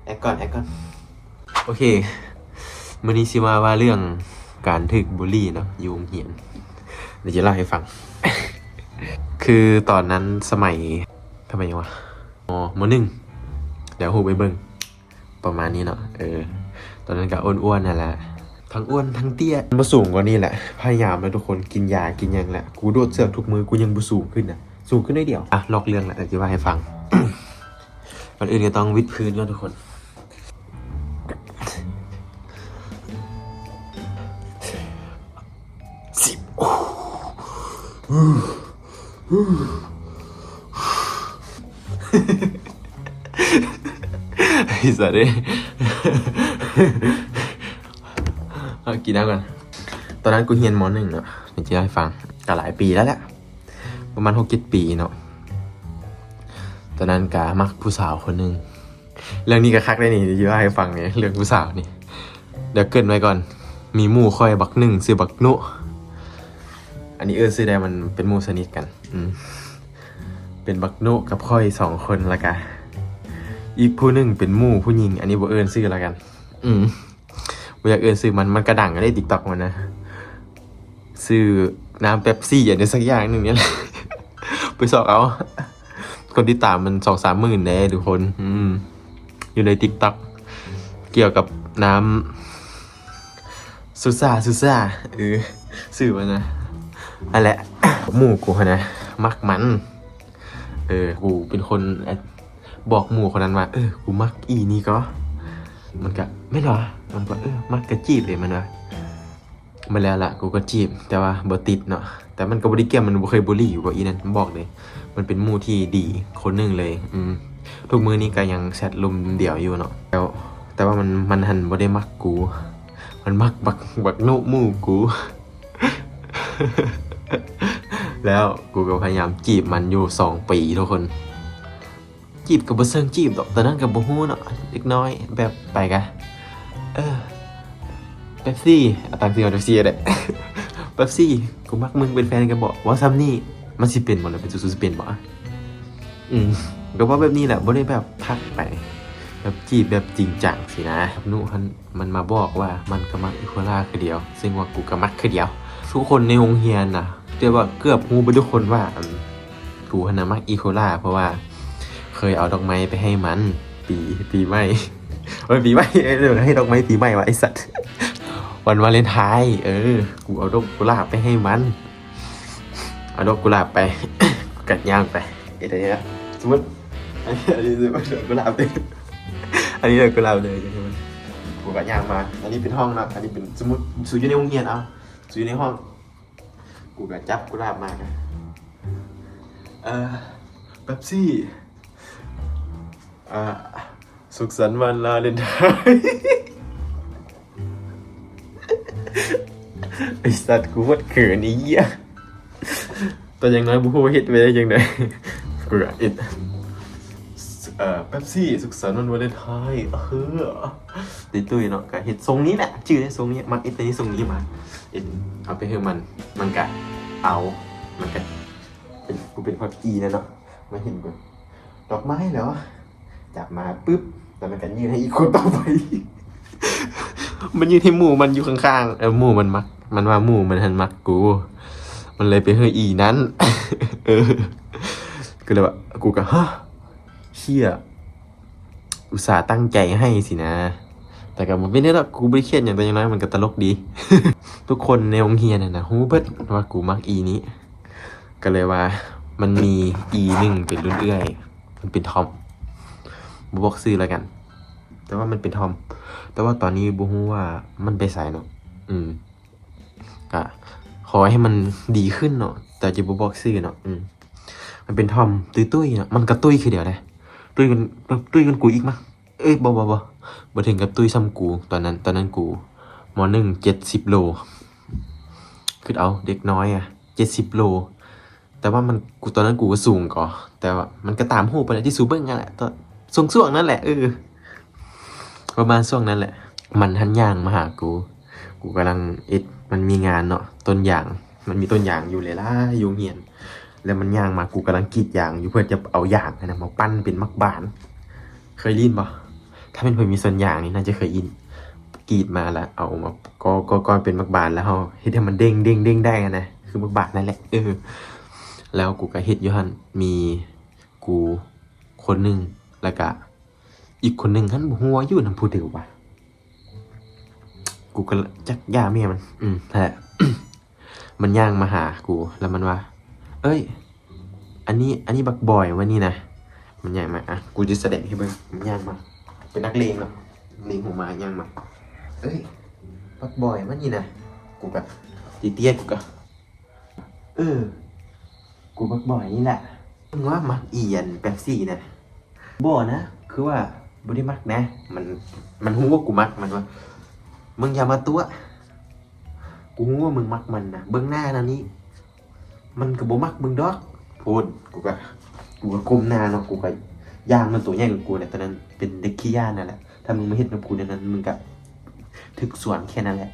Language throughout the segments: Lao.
ແອັກກ່ອນ ແອັກກ່ອນ. ໂອເຄ ມື້ນີ້ຊິມາວ່າເລື່ອງການຖືກບູລີເນາະ ຢູ່ໂຮງຮຽນ. ດຽວຈະເລົ່າໃຫ້ຟັງ. ຄືຕອນນັ້ນສະໄໝ ສະໄໝຫຍັງວະ ມໍ ມໍໜຶ່ງ ດຽວຮູບໃຫ້ເບິ່ງ ປະມານນີ້ເນາະ. ເອີ ຕອນນັ້ນກະອ້ວນໆ ຫັ້ນແຫຼະ ທັງອ້ວນທັງເຕ້ຍ ບໍ່ສູງກວ່ານີ້ແຫຼະ. ພະຍາຍາມແລ້ວທຸກຄົນ ກິນຢາກິນຫຍັງແຫຼະ ກູໂດດເຊືອກທຸກມື້ ກູຍັງບໍ່ສູງຂຶ້ນນະ ສູງຂຶ້ນໜ້ອຍດຽວ. ອ່ະ ນອກເລື່ອງລະ ດຽວຈະວ່າໃຫ້ຟັງ. ກ່ອນອື່ນກໍຕ້ອງວິດພື້ນກ່ອນທຸກຄົນ. ສິບ ໄອ້ສັດເອີຍ ເອົາກິນນ້ຳກ່ອນ. ຕອນນັ້ນກູຮຽນ ມໍໜຶ່ງ ເນາະ ດຽວຈະເລົ່າໃຫ້ຟັງ ກະຫຼາຍປີແລ້ວແຫຼະ ປະມານຫົກເຈັດປີເນາະ. ຕອນນັ້ນກະມັກຜູ້ສາວຄົນໜຶ່ງ ເລື່ອງນີ້ກະຄັກເດ້ນີ້ ຊິເລົ່າໃຫ້ຟັງນີ້ ເລື່ອງຜູ້ສາວນີ້. ດຽວເກີ່ນໄວ້ກ່ອນ ມີໝູ່ຂ້ອຍບັກໜຶ່ງ ຊື່ບັກໂນ ອັນນີ້ເອີ້ນຊື່ໄດ້ ມັນເປັນໝູ່ສະໜິດກັນ. ອືມ ເປັນບັກໂນກັບຂ້ອຍສອງຄົນ ລະກະອີກຜູ້ໜຶ່ງເປັນໝູ່ຜູ້ຍິງ ອັນນີ້ບໍ່ເອີ້ນຊື່ລະກັນ. ອືມ ບໍ່ຢາກເອີ້ນຊື່ມັນ ມັນກະດັງເດ້ ຕິກຕັອກມັນນະ ຊື່ນ້ຳເປັບຊີ ອັນໃດສັກຢ່າງໜຶ່ງນີ້ແຫຼະ ໄປຊອກເອົາ. ຄົນຕິດຕາມມັນສອງສາມໝື່ນເດ້ທຸກຄົນ. ອືມ ຢູ່ໃນຕິກຕັອກ ກ່ຽວກັບນ້ຳຊູຊາ ຊູຊາ ເອີ ຊື່ມັນນະ ຫັ້ນແຫຼະ. ໝູ່ກູຫັ້ນນະ ມັກມັນ ເອີ ກູເປັນຄົນ ບອກໝູ່ຄົນນັ້ນວ່າ ເອີ ກູມັກອີ່ນີ້ກໍ ມັນກະ ແມ່ນຫວາ ມັນກໍ ເອີ ມັກກະຈີບເດ ມັນວ່າ. ມາແລ້ວລະ ກູກໍຈີບ ແຕ່ວ່າບໍ່ຕິດເນາະ. ແຕ່ມັນກໍບໍ່ໄດ້ກ່ຽມ ມັນບໍ່ເຄີຍບູລີກູ ອີ່ນັ້ນ ບອກເລີຍ ມັນເປັນໝູ່ທີ່ດີຄົນໜຶ່ງເລີຍ. ອືມ ທຸກມື້ນີ້ກໍຍັງແຊັດລົມດຽວຢູ່ເນາະ ແຕ່ ແຕ່ວ່າມັນ ມັນຫັ້ນບໍ່ໄດ້ມັກກູ ມັນມັກບັກ ບັກໂນໝູ່ກູ. ແລ້ວກູກໍພະຍາຍາມຈີບມັນຢູ່ສອງປີທຸກຄົນ. ຈີບກໍບໍ່ເຊີງຈີບດອກ ຕອນນັ້ນກໍບໍ່ຮູ້ເນາະ ເດັກນ້ອຍແບບໄປກະ ເອີ ເປັບຊີ ເອົາຕັ້ງຊື່ວ່າເປັບຊີກໍໄດ້ ເປັບຊີ ກູມັກມຶງ ເປັນແຟນກັນບໍ ເວົ້າຊ່ຳນີ້ ມັນຊິເປັນບໍລະ ເປັນສູຊິເປັນບໍ? ອືມ ກໍເວົ້າແບບນີ້ແຫຼະ ບໍ່ໄດ້ແບບທັກໄປ ແບບຈີບແບບຈິງຈັງຊີ້ນະ. ໜູຫັ້ນ ມັນມາບອກວ່າມັນກໍມັກອີໂຄລາຄືດຽວ ເຊິ່ງວ່າກູກໍມັກຄືດຽວ. ທຸກຄົນໃນໂຮງຮຽນນະ ແຕ່ວ່າເກືອບຮູ້ເບິດທຸກຄົນວ່າ ອັນ ກູຫັ້ນນະມັກອີໂຄລາ ເພາະວ່າເຄີຍເອົາດອກໄມ້ໄປໃຫ້ມັນ ປີ ປີໃໝ່ ໂອ້ຍ ປີໃໝ່ ເອີ ໃຫ້ດອກໄມ້ປີໃໝ່ວ່າ ໄອ້ສັດ ວັນວາເລັນທາຍ ເອີ ກູເອົາດອກກຸຫຼາບໄປໃຫ້ມັນ ເອົາດອກກຸຫຼາບໄປ ກັດຍ່າງໄປ ເຮັດໄດ້ລະ ສົມມຸດ ອັນນີ້ ອັນນີ້ ດອກກຸຫຼາບ ອັນນີ້ດອກກຸຫຼາບເລີຍ ກູກໍຍ່າງມາ. ອັນນີ້ເປັນຫ້ອງເນາະ ອັນນີ້ເປັນ ສົມມຸດ ສູຢູ່ໃນໂຮງຮຽນ ເອົາ ສູຢູ່ໃນຫ້ອງ ກູກໍຈັບກຸຫຼາບມາ ເອີ ເປັບຊີ ອ່າ ສຸກສັນວັນວາເລັນທາຍ ໄອ້ສັດ ກູໂຄດເຂີນ ໄອ້ເຫຍ ແຕ່ຢ່າງໜ້ອຍບໍ່ຮູ້ວ່າເຮັດໄປໄດ້ຈັ່ງໃດ ກູກໍເຮັດ ເອີ ເປັບຊີ ສຸກສັນວັນວາເລັນທາຍ ເອີ ຕຸ້ຍໆ ເນາະ ກໍເຮັດຊົງນີ້ແຫຼະ ຈື່ໄດ້ຊົງນີ້ ມັກເຮັດແຕ່ນີ້ຊົງນີ້ມາ ເຮັດ ເອົາໄປໃຫ້ມັນ ມັນກະເອົາ ມັນກະເປັນ ກູເປັນພາກອີແລ້ວເນາະ ມາເຫັນກ່ອນ ດອກໄມ້ແລ້ວ ຈັບມາປຶບ ແລ້ວມັນກະຍື່ນໃຫ້ອີກຄົນຕໍ່ໄປ ມັນຍື່ນໃຫ້ໝູ່ມັນຢູ່ຂ້າງໆ ເອີ ໝູ່ມັນມັກ ມັນວ່າໝູ່ມັນຫັ້ນມັກກູ ມັນເລີຍໄປໃຫ້ອີນັ້ນ ເອີ ກໍເລີຍວ່າ ກູກະ ຮະ ເຊຍ ອຸດສ່າຕັ້ງໃຈໃຫ້ຊີ້ນະ ແຕ່ກໍບໍ່ເປັນຫຍັງດອກ ກູບໍ່ໄດ້ຄຽດຫຍັງ ແຕ່ຢ່າງໜ້ອຍມັນກໍຕະຫຼົກດີ ທຸກຄົນໃນໂຮງຮຽນຫັ້ນນະ ຮູ້ເບິດວ່າກູມັກອີນີ້ ກໍເລີຍວ່າ ມັນມີອີໜຶ່ງເປັນລຸ້ນເອື້ອຍ ມັນເປັນທອມ ບໍ່ບອກຊື່ລະກັນ ແຕ່ວ່າມັນເປັນທອມ ແຕ່ວ່າຕອນນີ້ບໍ່ຮູ້ວ່າມັນໄປໃສເນາະ ອືມ ກະຂໍໃຫ້ມັນດີຂຶ້ນເນາະ ແຕ່ຈະບໍ່ບອກຊື່ເນາະ ອືມ ມັນເປັນທອມຕຸ້ຍໆ ເນາະ ມັນກະຕຸ້ຍຄືດຽວເດ້ ຕຸ້ຍກວ່າ ຕຸ້ຍກວ່າກູອີກມະ ເອີຍ ບໍ່ ບໍ່ ບໍ່ ບໍ່ເຖິງກັບຕຸ້ຍຊ່ຳກູ ຕອນນັ້ນ ຕອນນັ້ນກູ ມໍໜຶ່ງ ເຈັດສິບໂລ ຄິດເອົາ ເດັກນ້ອຍອະ ເຈັດສິບໂລ ແຕ່ວ່າມັນ ກູ ຕອນນັ້ນກູກໍສູງກໍ ແຕ່ວ່າມັນກໍຕາມຮູບຫັ້ນແຫຼະ ທີ່ສູເບິ່ງຫັ້ນແຫຼະ ຕອນ ຊ່ວງໆນັ້ນແຫຼະ ເອີ ປະມານຊ່ວງນັ້ນແຫຼະ ມັນຫັ້ນຍ່າງມາຫາກູ ກູກຳລັງເຮັດ ມັນມີງານເນາະ ຕົ້ນຢາງ ມັນມີຕົ້ນຢາງຢູ່ຫຼາຍໆ ຢູ່ໂຮງຮຽນ ແລ້ວມັນຍ່າງມາ ກູກຳລັງກຣີດຢາງຢູ່ ເພື່ອຈະເອົາຢາງຫັ້ນນະມາປັ້ນເປັນໝາກບານ ເຄີຍໄດ້ຍິນບໍ່? ຖ້າແມ່ນເພິ່ນມີສ່ວນຢາງນີ້ ໜ້າຈະເຄີຍອີ່ນ ກຣີດມາແລ້ວເອົາມາກໍ່ໆໆເປັນໝາກບານ ແລ້ວເຮົາເຮັດໃຫ້ມັນເດ້ງໆໆໄດ້ຫັ້ນນະ ຄືໝາກບານນັ້ນແຫຼະ. ເອີ ແລ້ວກູກໍເຮັດຢູ່ຫັ້ນ ມີກູຄົນໜຶ່ງ ແລ້ວກະອີກຄົນໜຶ່ງຫັ້ນ ບໍ່ຮູ້ວ່າຢູ່ນຳຜູ້ໃດວະ ກູກໍຈັກຢ່າແມ່ມັນ ອືມ ຫັ້ນແຫຼະ ມັນຍ່າງມາຫາກູ ແລ້ວມັນວ່າ ເອີຍ ອັນນີ້ ອັນນີ້ບັກບອຍວະນີ້ນະ. ມັນຍ່າງມາ ອ່ະ ກູຈະສະແດງໃຫ້ເບິ່ງ ມັນຍ່າງມາ ເປັນນັກເລງເນາະ ເລງຫົວໝາຍ່າງມາ ເອີຍ ບັກບອຍວະນີ້ນະ. ກູກໍເຕ້ຍໆ ກູກໍ ເອີ ກູບັກບອຍນີ້ແຫຼະ. ມຶງວ່າມັກອີ່ອັນເປັບຊີນະ? ບໍ່ນະ ຄືວ່າບໍ່ໄດ້ມັກນະ. ມັນ ມັນຮູ້ວ່າກູມັກ ມັນວ່າ ມຶງຢ່າມາຕົວະ ກູຮູ້ວ່າມຶງມັກມັນນະ ເບິ່ງໜ້ານຳນີ້ ມັນກໍບໍ່ມັກມຶງດອກ. ໂພດ ກູກໍ ກູກໍກົ້ມໜ້າເນາະ ກູກໍຢ້ານມັນໂຕໃຫຍ່ກວ່າກູແຫຼະ. ຕອນນັ້ນເປັນເດັກຂີ້ຢ້ານນັ້ນແຫຼະ ຖ້າມຶງມາເຮັດນຳກູແນວນັ້ນ ມຶງກໍຖືກສວນແຄ່ນັ້ນແຫຼະ.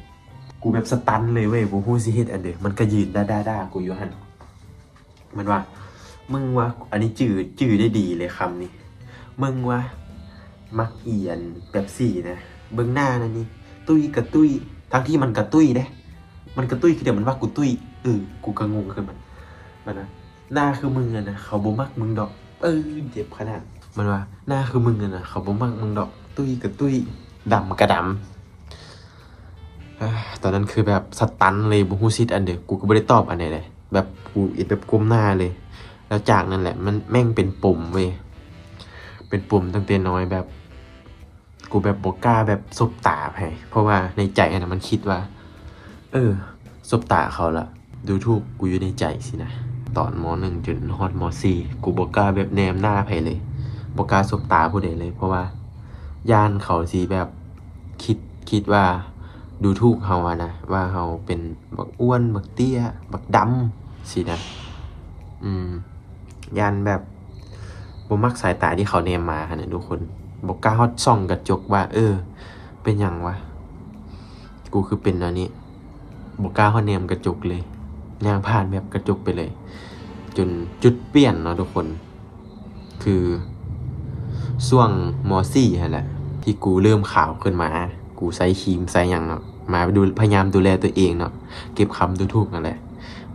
ກູແບບສະຕັນເລີຍເວີຍ ບໍ່ຮູ້ຊິເຮັດອັນໃດ ມັນກໍຢືນດ່າໆໆ ກູຢູ່ຫັ້ນ. ມັນວ່າ ມຶງວ່າ ອັນນີ້ຈື່ ຈື່ໄດ້ດີເລີຍຄຳນີ້ ມຶງວ່າມັກອີ່ອັນເປັບຊີນະ ເບິ່ງໜ້ານັ້ນນີ້ ຕຸ້ຍກະຕຸ້ຍ ທັງທີ່ມັນກະຕຸ້ຍເດ້ ມັນກະຕຸ້ຍ ຄືດຽວມັນວ່າກູຕຸ້ຍ. ເອີ ກູກະງົງຄືມັນ ມັນວ່າ ໜ້າຄືມຶງຫັ້ນນະ ເຂົາບໍ່ມັກມຶງດອກ. ເອີ ເຈັບຂະໜາດ. ມັນວ່າ ໜ້າຄືມຶງຫັ້ນນະ ເຂົາບໍ່ມັກມຶງດອກ ຕຸ້ຍກະຕຸ້ຍ ດຳກະດຳ. ອາ ຕອນນັ້ນຄືແບບສະຕັນເລີຍ ບໍ່ຮູ້ຊິເຮັດອັນໃດ ກູກໍບໍ່ໄດ້ຕອບອັນໃດເລີຍ ແບບກູເຮັດແບບກົ້ມໜ້າເລີຍ. ແລ້ວຈາກນັ້ນແຫຼະ ມັນແມ່ງເປັນປົມເວີຍ ເປັນປົມຕັ້ງແຕ່ນ້ອຍ ແບບ ກູແບບບໍ່ກ້າແບບສົບຕາໃຜ ເພາະວ່າໃນໃຈຫັ້ນນະ ມັນຄິດວ່າ ເອີ ສົບຕາເຂົາລະ ດູຖູກກູຢູ່ໃນໃຈຊີ້ນະ. ຕອນ ມໍໜຶ່ງ ຈົນຮອດ ມໍສີ່ ກູບໍ່ກ້າແບບແນມໜ້າໃຜເລີຍ ບໍ່ກ້າສົບຕາຜູ້ໃດເລີຍ ເພາະວ່າຢ້ານເຂົາຊິແບບຄິດ ຄິດວ່າດູຖູກເຮົາຫັ້ນນະ ວ່າເຮົາເປັນບັກອ້ວນ ບັກເຕ້ຍ ບັກດຳຊີ້ນະ. ອືມ ຢ້ານແບບບໍ່ມັກສາຍຕາທີ່ເຂົາແນມມາຫັ້ນນະທຸກຄົນ. ບໍ່ກ້າຮອດສ່ອງກະຈົກວ່າ ເອີ ເປັນຫຍັງວະ ກູຄືເປັນແນວນີ້. ບໍ່ກ້າຮອດແນມກະຈົກເລີຍ ຍ່າງຜ່ານແບບກະຈົກໄປເລີຍ. ຈົນຈຸດປ່ຽນເນາະທຸກຄົນ ຄືຊ່ວງ ມໍສີ່ຫັ້ນແຫຼະ ທີ່ກູເລີ່ມຂາວຂຶ້ນມາ ກູໃຊ້ຄຣີມໃຊ້ຫຍັງເນາະ ມາດູ ພະຍາຍາມດູແລຕົວເອງເນາະ ເກັບຄຳດູຖູກຫັ້ນແຫຼະ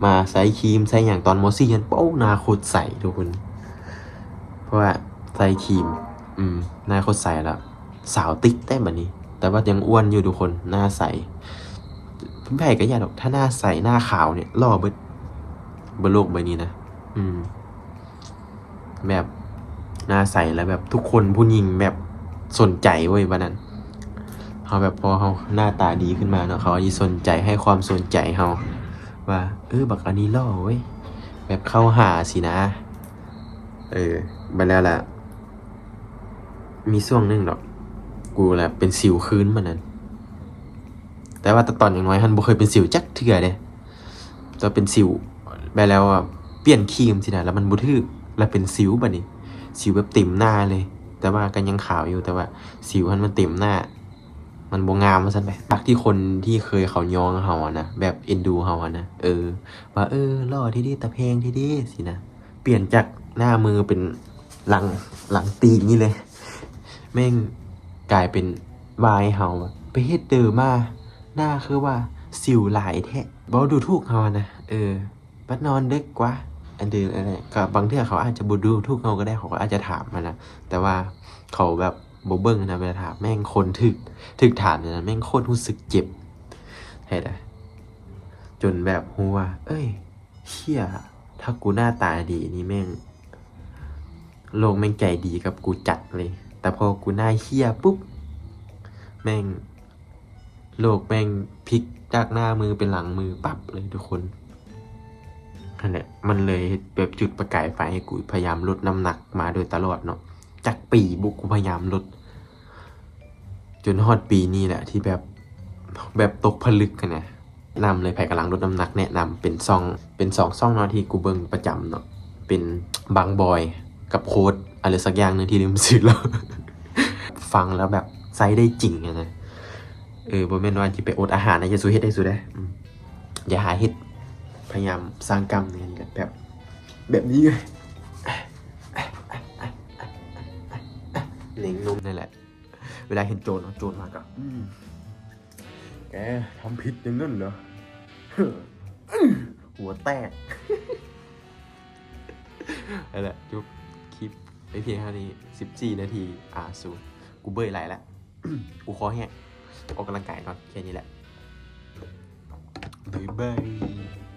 ມາໃຊ້ຄຣີມໃຊ້ຫຍັງຕອນ ມໍສີ່ຫັ້ນ ໂອ້ ໜ້າໂຄດໃສທຸກຄົນ ເພາະວ່າໃຊ້ຄຣີມ ອືມ ໜ້າໂຄດໃສແລ້ວ ສາວຕິກແທ້ບາດນີ້. ແຕ່ວ່າຍັງອ້ວນຢູ່ທຸກຄົນ ໜ້າໃສ ໃຜກໍຢ່າດອກ ຖ້າໜ້າໃສ ໜ້າຂາວນີ້ ຫຼໍ່ເບິດ ບົນໂລກໃບນີ້ນະ. ອືມ ແບບໜ້າໃສແລ້ວແບບທຸກຄົນ ຜູ້ຍິງແບບສົນໃຈເວີຍບາດນັ້ນ. ເຮົາແບບ ພໍເຮົາໜ້າຕາດີຂຶ້ນມາເນາະ ເຂົາກໍຊິສົນໃຈ ໃຫ້ຄວາມສົນໃຈເຮົາວ່າ ເອີ ບັກອັນນີ້ຫຼໍ່ເວີຍ ແບບເຂົ້າຫາຊີ້ນະ. ເອີ ບາດແລ້ວລະ ມີຊ່ວງໜຶ່ງດອກ ກູລະເປັນສິວຄືນບາດນັ້ນ. ແຕ່ວ່າຕອນຍັງນ້ອຍຫັ້ນບໍ່ເຄີຍເປັນສິວຈັກເທື່ອເດ້ ແຕ່ເປັນສິວ ແບບແລ້ວ ອາ ປ່ຽນຄຣີມຊີ້ນະ ແລ້ວມັນບໍ່ຖືກ ແລ້ວເປັນສິວບາດນີ້ ສິວແບບເຕັມໜ້າເລີຍ. ແຕ່ວ່າກໍຍັງຂາວຢູ່ ແຕ່ວ່າສິວຫັ້ນມັນເຕັມໜ້າ ມັນບໍ່ງາມວ່າຊັ້ນໄປ. ຈາກທີ່ຄົນທີ່ເຄີຍເຂົາຍ້ອງເຮົາຫັ້ນນະ ແບບເອັນດູເຮົາຫັ້ນນະ ເອີ ວ່າ ເອີ ຫຼໍ່ແທ້ເດ ຕາແພງແທ້ເດ ຊີ້ນະ. ປ່ຽນຈາກໜ້າມືເປັນຫຼັງ ຫຼັງຕີນນີ້ເລີຍ ແມ່ງກາຍເປັນວ່າໃຫ້ເຮົາ ໄປເຮັດເດີມາ ໜ້າຄືວ່າສິວຫຼາຍແທ້ ເວົ້າດູຖູກເຮົາຫັ້ນນະ. ເອີ ບັດນອນເດິກກວ່າ ອັນເດີ ອັນນັ້ນ ກໍບາງເທື່ອເຂົາອາດຈະບໍ່ດູຖູກເຮົາກໍໄດ້ ເຂົາກໍອາດຈະຖາມຫັ້ນນະ ແຕ່ວ່າເຂົາແບບບໍ່ເບິ່ງນະ ເວລາຖາມ ແມ່ງຄົນຖືກ ຖືກຖາມນີ້ນະ ແມ່ງໂຄດຮູ້ສຶກເຈັບ ເຮັດໃດ ຈົນແບບຮູ້ວ່າ ເອີຍ ເຮີ້ຍ ຖ້າກູໜ້າຕາດີນີ້ແມ່ງ ໂລກແມ່ງໃຈດີກັບກູຈັດເລີຍ ແຕ່ພໍກູໜ້າເຮີ້ຍປຸບ ແມ່ງ ໂລກແມ່ງພິກຈາກໜ້າມືເປັນຫຼັງມືປັບເລີຍທຸກຄົນ. ຫັ້ນແຫຼະ ມັນເລີຍເຮັດແບບຈຸດປະກາຍໄຟໃຫ້ກູພະຍາຍາມລົດນ້ຳໜັກມາໂດຍຕະຫຼອດເນາະ. ຈັກປີບຸ ກູພະຍາຍາມລົດ ຈົນຮອດປີນີ້ແຫຼະທີ່ແບບ ແບບຕົກຜະລຶກຫັ້ນນະ. ນຳເລີຍ ໃຜກຳລັງລົດນ້ຳໜັກ ແນະນຳເປັນຊ່ອງ ເປັນສອງຊ່ອງເນາະທີ່ກູເບິ່ງປະຈຳເນາະ ເປັນບັງບອຍກັບໂຄດ ອະໄລສັກຢ່າງໜຶ່ງທີ່ລືມຊື່ແລ້ວ. ຟັງແລ້ວແບບໃຊ້ໄດ້ຈິງຫັ້ນນະ. ເອີ ບໍ່ແມ່ນວ່າຊິໄປອົດອາຫານນະ ຢ່າສູ່ເຮັດໃຫ້ສູ່ເດ້. ອືມ ຢ່າຫາເຮັດ ພະຍາຍາມສ້າງກ້າມເນື້ອນີ້ແຫຼະ ແບບ ແບບນີ້ເລີຍ ເໜັງນົມນັ້ນແຫຼະ. ເວລາເຫັນໂຈນເນາະ ໂຈນມາກໍ ອືມ ແກທຳຜິດຢ່າງນັ້ນເຫຼືອ? ຫົວແຕກ. ນັ້ນແຫຼະ ຈົບຄລິບໄປພຽງເທົ່ານີ້ ສິບສີ່ນາທີ ອາ ສູນ. ກູເມື່ອຍຫຼາຍລະ ກູຄໍແຫ້ງ. ອອກກຳລັງກາຍກ່ອນ ແຄ່ນີ້ແຫຼະ. ບາຍບາຍ.